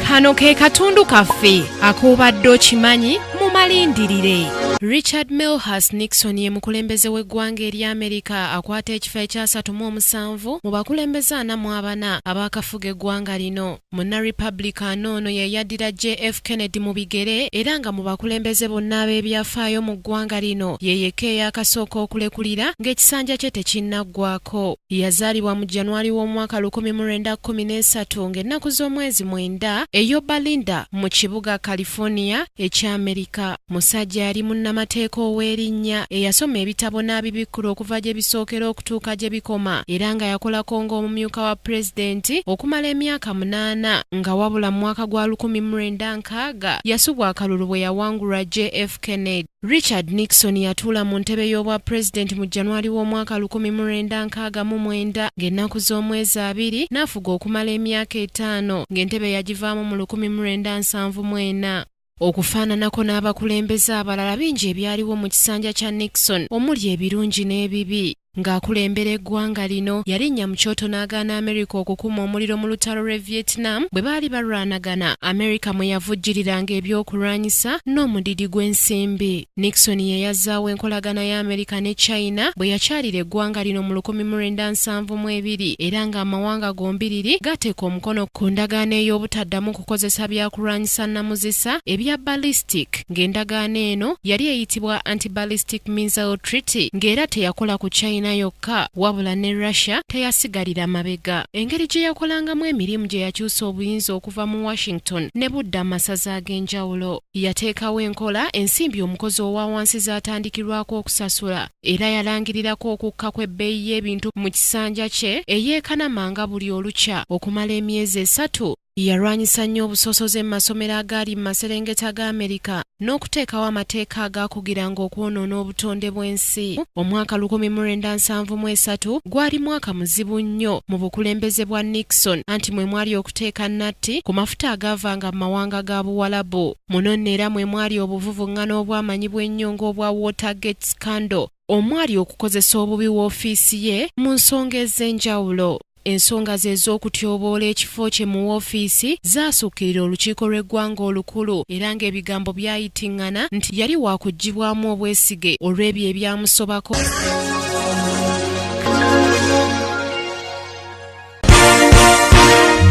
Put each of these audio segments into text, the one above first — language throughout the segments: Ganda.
Kano ke katundu kaffe ak'obadde okimanyi mu malindirire. Richard Milhas Nixon ye mukulembeze w'eggwanga erya Amerika akwata ekifo ekyasatu mu omusanvu mu bakulembeze 44 abaakafuga eggwanga lino. Munna-Republican ono ye yaddira JF Kennedy mu bigere era nga mu bakulembeze bonna ab'ebyafaayo mu ggwanga lino ye yekka eyakasooka okulekulira ng'ekisanja kye tekinnaggwako. Yazaalibwa mu January w'omwaka 1913 ng'ennaku z'omwezi 9 e Yorba Linda mu kibuga California ekya Amerika. Musajja yali munnamateeka ow'erinnya eyasoma ebitabo n'abibikkula okuva gye bisookera okutuuka gye bikoma era nga yakolako ng'omumyuka wa pulezidenti okumala emyaka 8 nga wabula mu mwaka gwa 1960 yasubwa akalulu bwe yawangulwa JF Kennedy. Richard Nixon yatuula mu ntebe y'obwa pulezidenti mu January w'omwaka 1969 ng'ennaku z'omwezi 2 n'afuga okumala emyaka 5 ng'entebe yagivaamu mu 1974. Okufaananako n'abakulembeze abalala bingi ebyaliwo mu kisanja kya Nixon omuli ebirungi n'ebibi. Ng'akulembera eggwanga lino yalinnya mu kyoto n'agaana Amerika okukuma omuliro mu lutalo lw'e Vietnam bwe baali balwanagana. Amerika mwe yavujjiriranga ebyokulwanyisa n'omudidi gw'ensimbi. Nixon ye yazzaawo enkolagana ya Amerika ne China bwe yakyalira eggwanga lino mu 1972 era ng'amawanga gombiriri gateeka omukono ku ndagaano ey'obutaddamu kukozesa byakulwanyisa nnamuzisa ebya ballistic, ng'endagaano eno yali eyitibwa Anti-Ballistic Missile Treaty, ng'era teyakola ku China yokka wabula ne Russia teyasigalira mabega. Engeri gye yakolangamu emirimu gye yakyusa obuyinza okuva mu Washington ne budda amasaza ag'enjawulo. Yateekawo enkola ensimbi omukozi owa wansi z'atandikirwako okusasula era yalangirirako okukka kw'ebbeeyi y'ebintu mu kisanja kye eyeekanamanga buli olukya okumala emyezi 3. Yalwanyisa nnyo obusosoze mu masomero agaali mu maserengeta ga Amerika n'okuteekawo amateeka agaakugiranga okwonoona obutonde bw'ensi. Omwaka 1973 gwali mwaka muzibu nnyo mu bukulembeze bwa Nixon anti mwe mwali okuteeka natti ku mafuta agaavanga mu mawanga ga Buwalabu. Muno nno era mwe mwali obuvuvuŋŋano obwamanyibwa ennyo ng'obwa Watergate scandal omwali okukozesa obubi woofiisi ye mu nsonga ez'enjawulo. Ensonga ze ez'okutyoboola ekifo kye mu woofiisi zaasukkirira olukiiko lw'eggwanga olukulu era ng'ebigambo byayitiŋŋana nti yali waakuggyibwamu obwesige olw'ebyo ebyamusobako.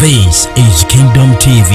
This is Kingdom TV.